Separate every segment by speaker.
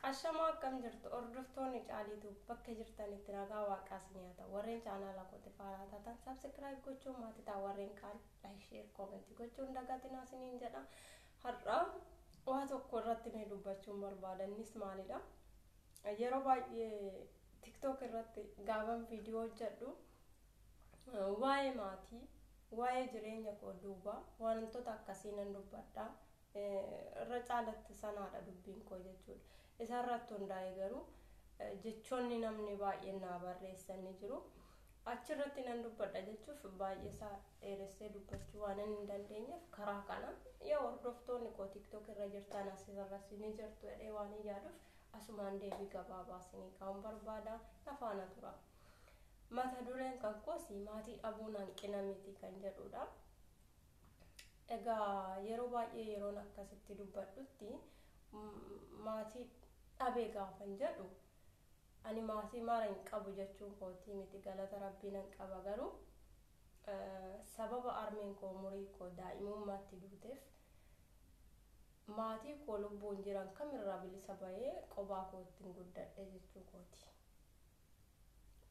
Speaker 1: Ashamaa, akkam jirtu hordoftoonni Caaliitu? Bakka jirtanitti nagaa waaqaa isin haa ta'u. Warreen chaanaala kootti faaraa taatan subscribe gochuun maatii ta'a. Warreen kaan like, share, comment gochuun dagatinaa isiniin jedha. Har'a waa tokko irratti mee dubbachuun barbaada. Innis maalidha? Yeroo baay'ee TikTok irratti gaafan viidiyoo hojjedhu waa'ee maatii, waa'ee jireenya koo duuba wantoota akkasii nan dubbadha. Irra caalatti sanaadha dubbiin koo jechuudha. Isarratti hundaa'e garuu jechoonni namni baay'een naa barreessan ni jiru. Achirratti nan dubbadha jechuuf baay'ee isaa dheeressee dubbachuu waan hin dandeenyeef, karaa kana yoo hordoftoonni koo TikTok irra jirtan asirras ni jirtu jedhee waan hin yaaduuf, asumaan deebii gabaabaa isinii kaa'uun barbaada. Na faana tura. Mata dureen kan koos "Maatii dhabuun hanqina miti" kan jedhudha. Egaa yeroo baay'ee yeroon akkasitti dubbadhutti, maatii dhabee gaafan jedhu, ani maatii mara hin qabu jechuun kootii miti. Galata Rabbii nan qaba. Garuu sababa harmeen koo umurii koo daa'imummaatti duuteef, maatii koo lubbuun jiran kamirraa bilisa bahee qobaa koottiin guddadhe jechuu kooti.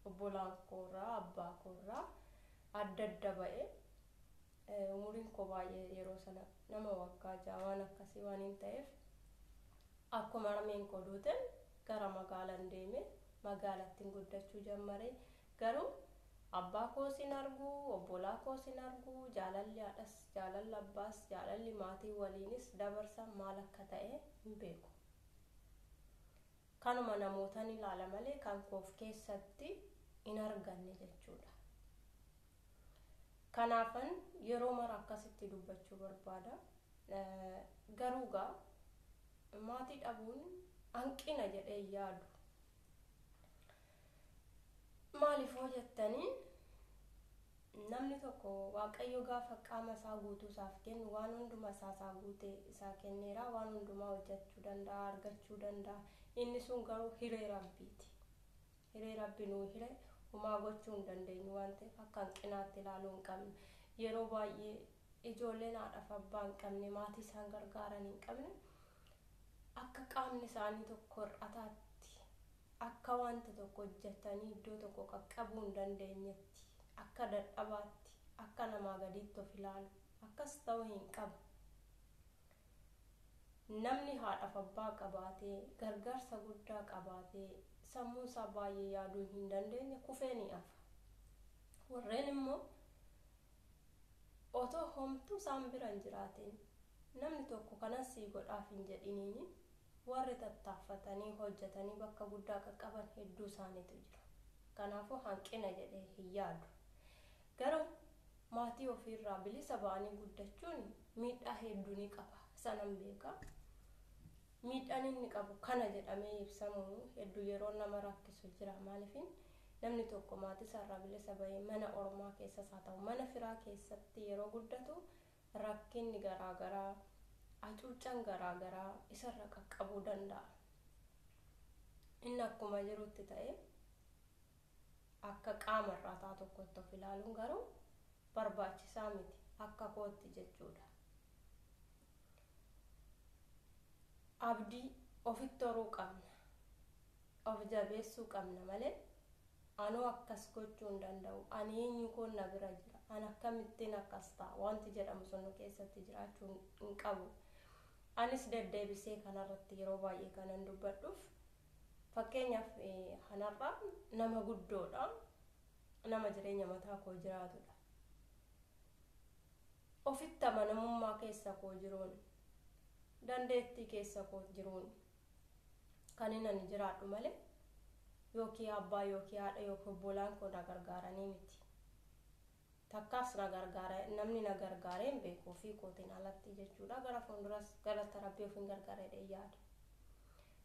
Speaker 1: Obbolaan koorraa, abbaa koorraa adda adda ba'ee, umuriin koo baay'ee yeroo sana nama waggaa 6 waan akkasii waan hin ta'eef, akkuma harmeen koo duuteen gara magaalaan deeme, magaalattiin guddachuu jammare. Garuu abbaa koos hin argu, obbolaa koos hin argu. Jaalalli haadhas, jaalalli abbaas, jaalalli maatii waliinis dabarsan maal akka ta'e hin beeku. Kanuma namootaan ilaala malee kan koof keessatti hin arganne jechuudha. Kanaafan yeroo mara akkasitti dubbachuu barbaada. Garuu gaa maatii dhabuun hanqina jedhee yaadu. Maaliif hoo jettanii, namni tokko Waaqayyo gaafa qaama isaa guutuu isaaf kennu, waan hunduma isaa isaa guutee isaa kenneera. Waan hundumaa hojjechuu danda'a, argachuu danda'a. Inni sun garuu hiree Rabbiiti. Hiree Rabbi nuu hire homaa gochuu hin dandeenyu waan ta'eef, akka hanqinaatti ilaaluu hin qabnu. Yeroo baay'ee ijoolleen haadhaaf abbaa hin qabne, maatii isaan gargaaran hin qabne, akka qaamni isaanii tokko hir'ataatti, akka wanta tokko hojjetanii iddoo tokko qaqqabuu hin dandeenyetti, akka dadhabaatti, akka namaa gadiitti of ilaalu. Akkas ta'uu hin qabu. Namni haadhaaf abbaa qabaatee, gargaarsa guddaa qabaatee, sammuun isaa baay'ee yaaduu hin dandeenye kufee ni hafa. Warreen immoo otoo homtuu isaan bira hin jiraatin, namni tokko kanas sii godhaaf hin jedhiniini, warri tattaaffatanii hojjetanii bakka guddaa qaqqaban hedduu isaaniitu jira. Kanaafuu hanqina jedhee hin yaadu. Garuu maatii ofiirraa bilisa ba'anii guddachuun miidhaa hedduu ni qaba. Sanan beeka. Miidhaan inni qabu kana jedhamee ibsamu hedduu yeroo nama rakkisu jira. Maaliifin namni tokko maatii isaarraa bilisa bahee mana ormaa keessas haa ta'u mana firaa keessatti yeroo guddatu, rakkinni garaagaraa, hacuuccaan garaagaraa isarra qaqqabuu danda'a. Inni akkuma jirutti ta'e, akka qaama irraa ta'a tokkotti of ilaaluun garuu barbaachisaa miti akka kootti jechuudha. Abdii ofitti horuu qabna. Of jabeessuu qabna malee, anoo akkas gochuu hin danda'u, ani eenyu koon na bira jira, ani akkamittiin akkas ta'a wanti jedhamu sun nu keessatti jiraachuu hin qabu. Anis deddeebisee kanarratti yeroo baay'ee kanan dubbadhuuf, fakkeenyaaf kanarraa nama guddoodha. Nama jireenya mataa koo jiraatudha. Ofitti amanamummaa keessa koo jiruun, dandeettii keessa koo jiruun kan inni ani jiraadhu malee, yookiin abbaa yookiin haadha yookiin obbolaan koo na gargaaranii miti. Takkaas na gargaara namni na gargaaree hin beeku ofii kootiin alatti jechuudha. Gara fuulduras galata Rabbii ofiin gargaaree yaada.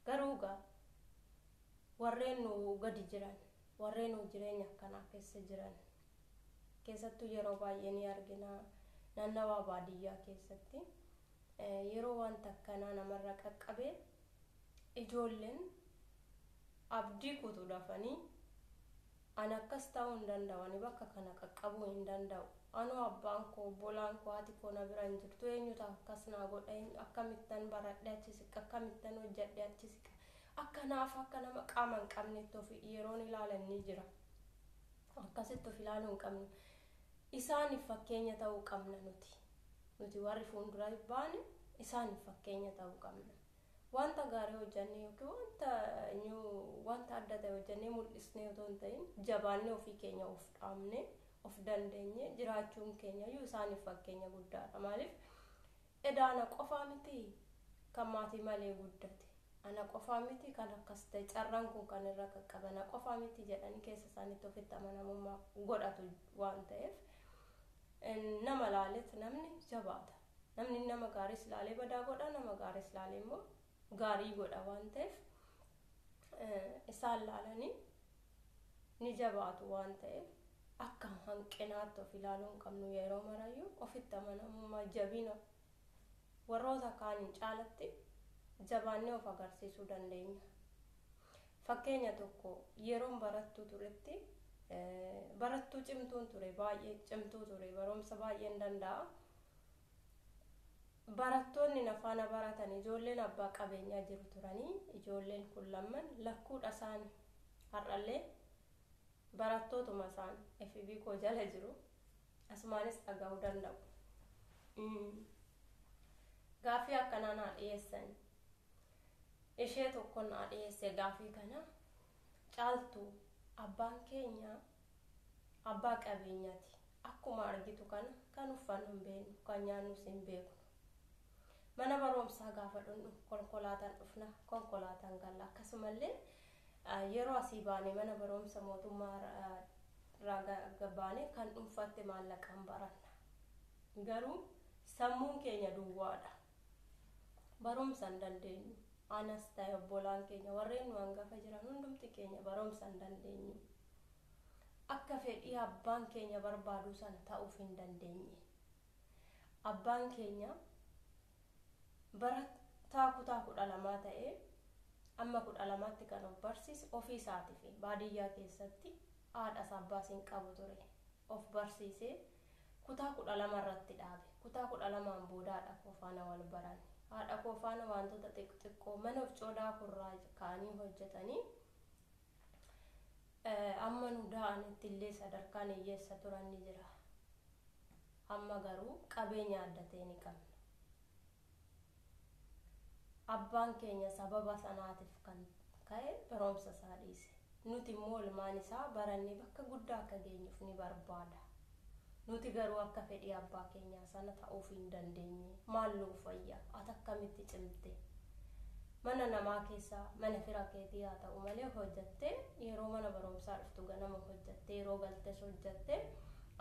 Speaker 1: Garuu gaa warreen nu gadi jiran, warreen nu jireenya akkanaa keessa jiran, keessattuu yeroo baay'ee ni argina naannawaa baadiyyaa keessatti, yeroo wanta akkanaa namarra qaqqabee ijoolleen abdii kutu dafanii. Ani akkas ta'uu hin danda'u, ani bakka kana qaqqabuu hin danda'u, anuu abbaan koo, obbolaan koo, haati koo na bira hin jirtu, eenyutu akkas naa godha, akkamittan baradhe achi siqa, akkamittan hojjedhe achi siqa. Akka naaf akka nama qaama hin qabnetti of yeroon ilaalan ni jira. Akkasitti of ilaaluu hin qabnu. Isaaniif fakkeenya ta'uu qabna nuti. Nuti warri fuuldura baane isaaniif fakkeenya ta'uu qabna. Wanta gaarii hojjannee yookiin wanta adda ta'e hojjannee mul'isnee otoo hin ta'in jabaannee ofii keenya of dhaabnee of dandeenye jiraachuun keenya iyyuu isaaniif fakkeenya guddaadha. Maaliif edaa ana qofaa miti kan maatii malee guddate, ana qofaa miti kan akkas ta'e, carraan kun kan irra qaqqabe ana qofaa miti jedhanii keessa isaaniitti ofitti amanamummaa godhatu waan ta'eef nama laaleet namni jabaata. Namni nama gaariis laalee badaa godha, nama gaariis laalee immoo gaarii godha waan ta'eef isaan laalanii ni jabaatu waan ta'eef akka hanqinaatti of ilaaluu hin qabnu. Yeroo marayyuu ofitti amanamummaa jabina warroota kaaniin caalatti jabaannee of agarsiisuu dandeenya. Fakkeenya tokko, yeroon barattuu turetti barattuu cimtuun ture, baay'ee cimtuu ture, barumsa baay'een danda'a. Barattoonni na faana baratan ijoolleen abbaa qabeenyaa jiru turanii, ijoolleen kun lamman lakkuudha isaanii har'allee barattootuma isaan FB koo jala jiru, asumaanis dhaga'uu danda'u. Gaaffii akkanaa naa dhiyeessan. Ishee tokko naa dhiyeesse gaaffii kana: "Caaltuu, abbaan keenya abbaa qabeenyaati. Akkuma argitu kana kan uffannu hin beeknu, kan nyaannus hin beeknu. Mana barumsaa gaafa dhufnu konkolaataan dhufna, konkolaataan galla. Akkasumallee yeroo asii baane mana barumsa mootummaa irraa baane kan dhuunfaatti maallaqaan baranna. Garuu sammuun keenya duwwaadha. Barumsa hin dandeenyu. Anas ta'e obbolaan keenya warreen nu hangafa jiran hundumti keenya barumsa hin dandeenyu. Akka fedhii abbaan keenya barbaadu sana ta'uuf hin dandeenye. Abbaan keenya barataa kutaa 12 ta'ee amma 12tti kan of barsiise ofii isaatiif baadiyyaa keessatti, haadhas abbaas hin qabu ture. Of barsiisee kutaa 12 irratti dhaabe. Kutaa 12n booda haadha koo faana wal baranne. Haadha koo faana wantoota xixiqqoo mana of coodaa kurraa ka'anii hojjetanii amma nu da'anitti illee sadarkaan hiyyeessa turan ni jira. Amma garuu qabeenya adda ta'e ni qabna. Abbaan keenya sababa sanaatiif kan ka'e barumsa isaa dhiise. Nuti immoo ilmaan isaa barannee bakka guddaa akka geenyuuf ni barbaada. Nuti garuu akka fedhii abbaa keenyaa sana ta'uuf hin dandeenye. Maal nuuf wayya? Ati akkamitti cimte? Mana namaa keessaa, mana fira keetii haa ta'u malee, hojjattee yeroo mana barumsaa dhuftu ganama hojjattee, yeroo galtes hojjattee,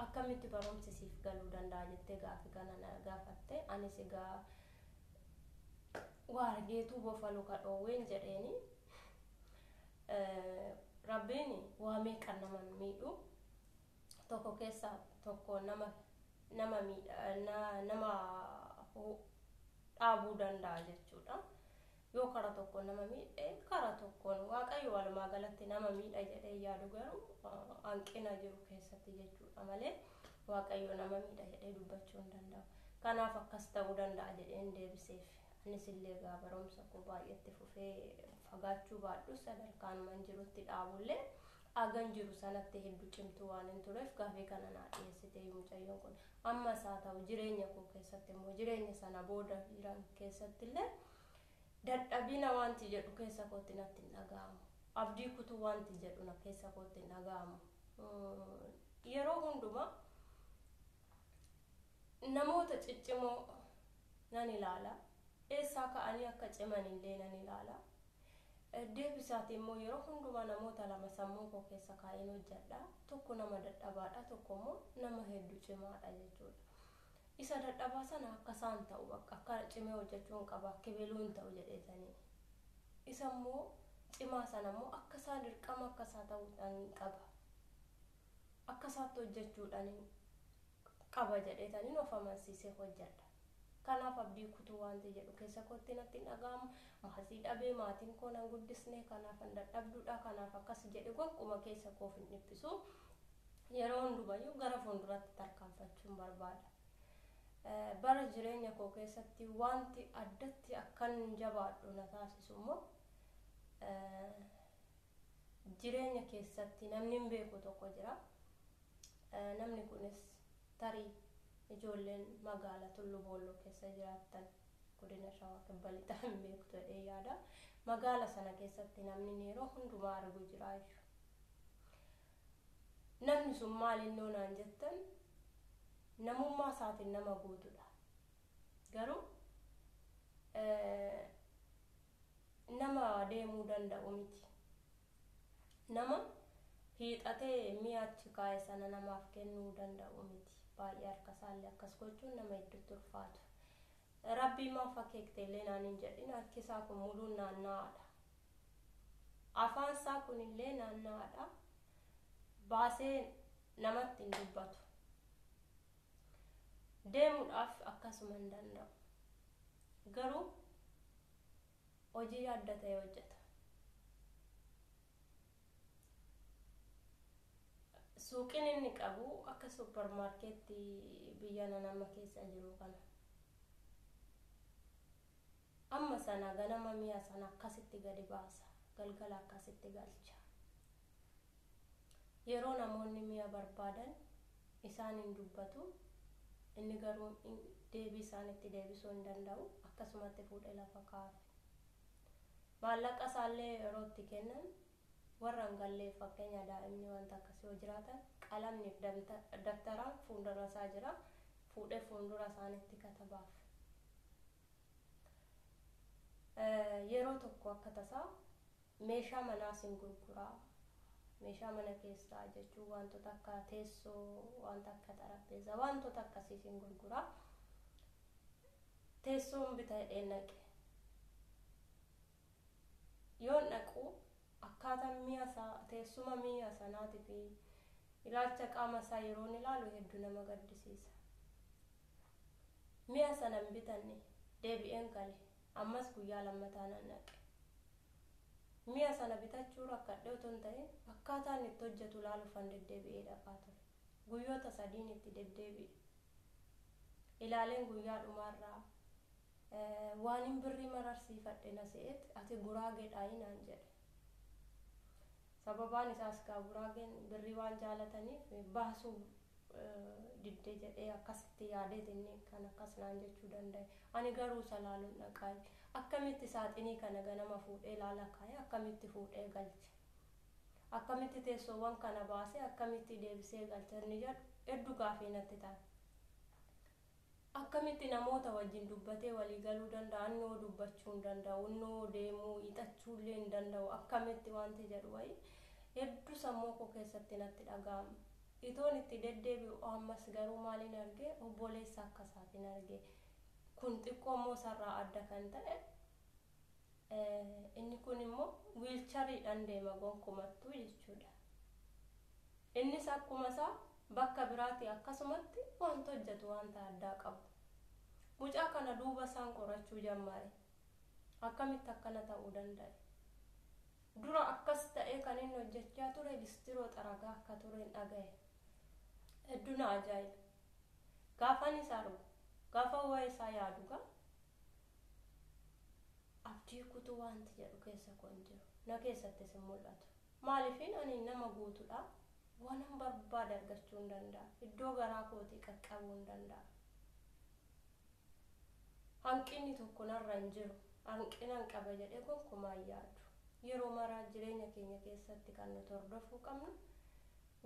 Speaker 1: akkamitti barumsi siif galuu danda'a?" jettee gaaffii kana na gaafatte. Anis egaa waa argeetuu bofa luka dhoowween jedheeni. Rabbiin waa meeqa nama miidhu tokko keessaa tokko nama miidha, nama dhaabuu danda'a jechuudha. Yoo kara tokko nama miidhe, kara tokkoon Waaqayyo walumaa galatti nama miidha jedhee yaadu, garuu hanqina jiru keessatti jechuudha malee Waaqayyo nama miidha jedhee dubbachuu hin danda'u. Kanaaf akkas ta'uu danda'a jedheen deebiseef. Anis illee egaa barumsa koo baay'eetti fufee fagaachuu baadhu, sadarkaan jirutti dhaabullee hagan jiru sanatti hedduu cimtuu waan hin tureef gaafii kana naa dhiyeessite mucayyoon kun. Ammas haa ta'u, jireenya koo keessatti immoo, jireenya sana booda jiran keessatti illee dadhabina wanti jedhu keessa kootti natti hin dhaga'amu. Abdii kutuu wanti jedhu na keessa kootti hin dhaga'amu. Yeroo hundumaa namoota ciccimoo nan ilaala. Eessaa ka'anii akka ciman illee nan ilaala. Deebisaati immoo yeroo hundumaa namoota lama sammuu koo keessa kaa'een hojjedha. Tokko nama dadhabaadha, tokko immoo nama hedduu cimaadha jechuudha. Isa dadhabaa sana akka isaan ta'u, bakka akka cimee hojjechuu hin qaba, akka beluu hin ta'u jedheetanii. Isa immoo cimaa sana immoo akka isaa dirqama akka isaa ta'uudhaan qaba. Akka isaatti hojjechuudhaan qaba jedheetanii of amansiisee hojjedha. Kanaaf abdii kutuu wanti jedhu keessa kootti natti hin dhaga'amu. Maatii dhabee, maatiin koo nan guddisne, kanaaf hin dadhabduudha, kanaaf akkas jedhe gonkumaa keessa koof hin dhiphisu. Yeroo hundumayyuu gara fuulduraatti tarkaanfachuun barbaada. Bara jireenya koo keessatti wanti addatti akkan jabaadhu na taasisu immoo Jireenya keessatti namni hin beeku tokko jira. Namni kunis tarii ijoolleen magaala Tulluu Boolloo keessa jiraattan godina Shawaa Kibba Lixaa hin beektu jedhee yaada. Magaala sana keessatti namni yeroo hundumaa argu jiraayyuu. Namni sun maal innoo naan jettan, namummaa isaatiin nama guutuudha. Garuu nama deemuu danda'u miti. Nama hiixatee mi'a achi kaa'e sana namaaf kennuu danda'u miti. Baay'ee harka isaallee akkas gochuun nama hedduutti ulfaatu. Rabbii maaf akeekte illee naan hin jedhin, harki isaa kun muluun naanna'aadha. Afaan isaa kunillee naanna'aadha. Baasee namatti hin dubbatu. Deemuudhaaf akkasuma hin danda'u. Garuu hojii adda ta'e hojjeta. Suuqiin inni qabu akka suppermaarkeettii biyya nama keessa jiru kana. Amma sana ganama mi'a sana akkasitti gadi baasa. Galgala akkasitti galcha. Yeroo namoonni mi'a barbaadan isaan hin dubbatu. Inni garuu deebii isaanitti deebisuu hin danda'u. Akkasumatti fuudhee lafa kaafe. Maallaqa isaallee yeroo itti kennan warra hin galleef, fakkeenya daa'imni wanta akkasii yoo jiraatan, qalamniif daftaraan fuuldura isaa jira. Fuudhee fuuldura isaanitti katabaaf. Yeroo tokko akka tasaa meeshaa manaas hin gurguraa. Meeshaa mana keessaa jechuun wantoota akka teessoo, wanta akka xarapheezaa, wantoota akkasiis hin gurguraa. Teessoon bitadhee naqe. Yoon dhaqu akkaataan mi'a isaa, teessuma mi'a sanaatii fi ilaalcha qaama isaa yeroon ilaalu hedduu nama gaddisiisa. Mi'a sana hin bitanne, deebi'een gale. Ammas guyyaa lammataa nan dhaqe. Mi'a sana bitachuu rakkadhee otoo hin ta'in akkaataa inni itti hojjetu ilaaluufan deddeebi'ee dhaqaa ture. Guyyoota sadiin itti deddeebi'e. Ilaaleen guyyaa dhumaarraa waan hin birrii mararsiifadhe na se'eet, "Ati Guraageedhaayi?" naan jedhe. Sababaan isaas gaa Guraageen birrii waan jaalataniif baasuu diddee jedhee akkasitti yaadeet inni kan akkas naan jechuu danda'e. Ani garuu isa laaluun dhaqaa. Akkamitti saaxinii kana ganama fuudhee laala kaa'ee akkamitti fuudhee galche? Akkamitti teessoowwan kana baasee akkamitti deebisee galche inni jedhu hedduu gaafii natti ta'a. Akkamitti namoota wajjin dubbatee walii galuu danda'a? Innoo dubbachuu hin danda'u, innoo deemuu hiixachuu illee hin danda'u. Akkamitti wanti jedhu wayii hedduu sammuu koo keessatti natti dhaga'ama. Itoon itti deddeebi'u ammas garuu maaliin argee? Obboleessa akka isaatiin argee. Kun xiqqoo immoo sarraa adda kan ta'e, inni kun immoo wheelchairiidhaan deema gonkumattuu jechuudha. Innis akkuma isaa bakka biraatti akkasumatti wanta hojjetu wanta addaa qabu. Mucaa kana duuba isaan qorachuu jammare. Akkamitti akkana ta'uu danda'e? Dura akkas ta'ee kan inni hojjechaa ture listiroo xaragaa akka ture hin dhagaye. Hedduu na ajaa'iba. Gaafan isa argu, gaafa waa'ee isaa yaadu gaa abdii kutuu wanti jedhu keessa koo hin jiru. Na keessattis hin mul'atu. Maaliifin ani nama guutuudha. Waanan barbaade argachuu hin danda'a. Iddoo garaa kootii qaqqabuu hin danda'a. Hanqinni tokko narra hin jiru. Hanqinan qaba jedhee gonkumaa hin yaadu. Yeroo maraa jireenya keenya keessatti kan nuti hordofuu qabnu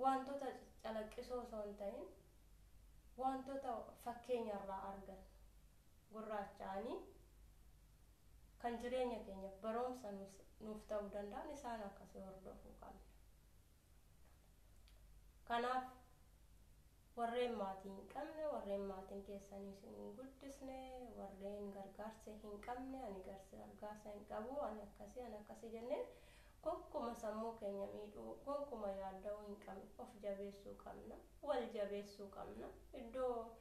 Speaker 1: wantoota calaqqisoo osoo hin ta'in wantoota fakkeenyarraa argannu gurraacha'anii kan jireenya keenyaaf barumsa nuuf ta'uu danda'an isaan akkasii hordofuu qabna. Kanaaf warreen maatii hin qabne, warreen maatiin keessanii hin guddisne, warreen gargaarsa hin qabne, ani gargaarsa hin qabu, ani akkasii, ani akkasii jenneen gonkuma sammuu keenya miidhuu, gonkuma yaadda'uu hin qabne. Of jabeessuu qabna, wal jabeessuu qabna. Iddoo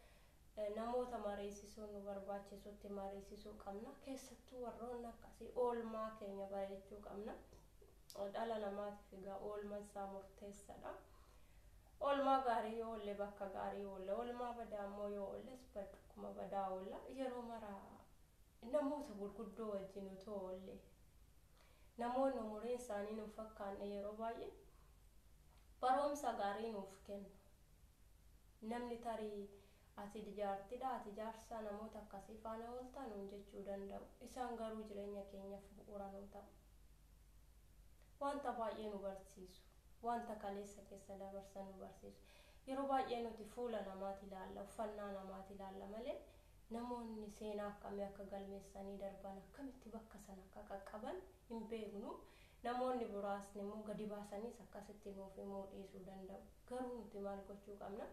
Speaker 1: namoota mariisisuun nu barbaachisutti mariisisuu qabna. Keessattuu warroonni akkasii oolmaa keenya bareechuu qabna. Dhala namaatiif egaa oolmaan isaa murteessaadha. Oolmaa gaarii yoo oolle bakka gaarii oolla, oolmaa badaa immoo yoo oolles bakkuma badaa oolla. Yeroo maraa namoota gurguddoo wajjin utoo oolle. Namoonni umuriin isaanii nu fakkaanne yeroo baay'ee barumsa gaarii nuuf kennu. Namni tarii ati jaartidha, ati jaarsaa namoota akkasii faana ooltaa nuun jechuu danda'u. Isaan garuu jireenya keenyaaf bu'uura nuu ta'u. Wanta baay'ee nu barsiisu. Wanta kaleessa keessa dabarsan nu barsiisu. Yeroo baay'ee nuti fuula namaati ilaalla, uffannaa namaati ilaalla malee namoonni seenaa akkamii akka galmeessanii darban, akkamitti bakka sana akka qaqqaban hin beeknu. Namoonni biraasni immoo gadi baasaniis akkasitti nuuf himuu dhiisuu danda'u. Garuu nuti maal gochuu qabna?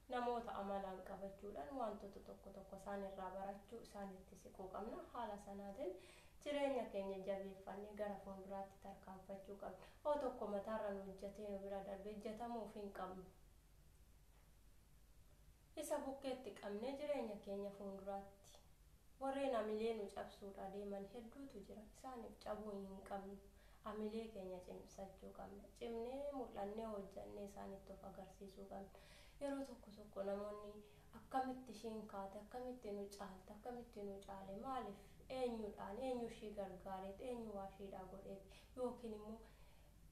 Speaker 1: Namoota amalaan qabachuudhaan wantoota tokko tokko isaan irraa barachuu, isaanitti siquu qabna. Haala sanaatiin jireenya keenya jabeeffannee gara fuulduraatti tarkaanfachuu qabna. Hoo tokko mataarra nu hojjetee nu bira darbee ejjetamuuf hin qabnu. Isa bukkeetti qabnee jireenya keenya fuulduraatti warreen amilee nu cabsuudha deeman hedduutu jira. Isaaniif cabuu hin qabnu. Amilee keenya cimsachuu qabna. Cimnee mul'annee hojjannee isaanitti of agarsiisuu qabna. Yeroo tokko tokko namoonni akkamitti ishiin kaate, akkamitti nu caalte, akkamitti nu caale, maaliif, eenyudhaan, eenyu ishii gargaareet, eenyu waa ishiidhaa godheet, yookiin immoo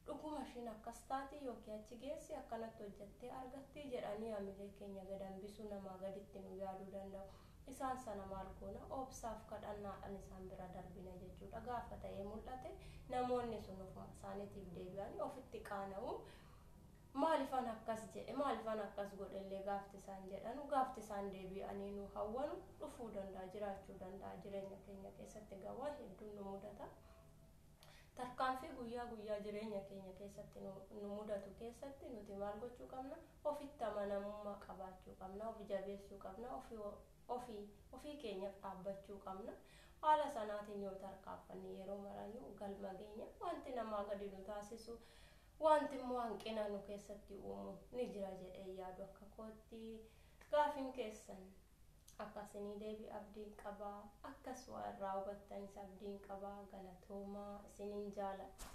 Speaker 1: dhuguma ishiin akkas taati yookiin achi geessi akkanatti hojjettee argatti jedhanii amilee keenya gad hambisuu, namaa gaditti nu yaaduu danda'u. Isaan sana maal goona? Obsaaf kadhannaadhaan isaan bira darbina jechuudha. Gaafa ta'ee mul'ate namoonni sun ofuma isaaniitiif deebi'anii ofitti qaana'u. Maalifan akkas jedhe, maalifan akkas godhellee gaafti isaan jedhanu, gaafti isaan deebi'anii nu hawwanu dhufuu danda'a, jiraachuu danda'a. Jireenya keenya keessatti gawaa hedduun nu mudata. Tarkaanfii guyyaa guyyaa jireenya keenya keessatti nu mudatu keessatti nuti maal gochuu qabna? Ofitti amanamummaa qabaachuu qabna, of jabeessuu qabna, ofii keenyaaf dhaabbachuu qabna. Haala sanaatiin yoo tarkaanfanne yeroo marayyuu galma geenya. Wanti namaa gadi nu taasisu, wanti immoo hanqina nu keessatti uumu ni jira jedhee yaadu akka kootti. Gaafiin keessan akkasinii deebii abdiin qabaa, akkas waa irraa hubattanis abdiin qabaa. Galatoomaa, isiniin jaaladha.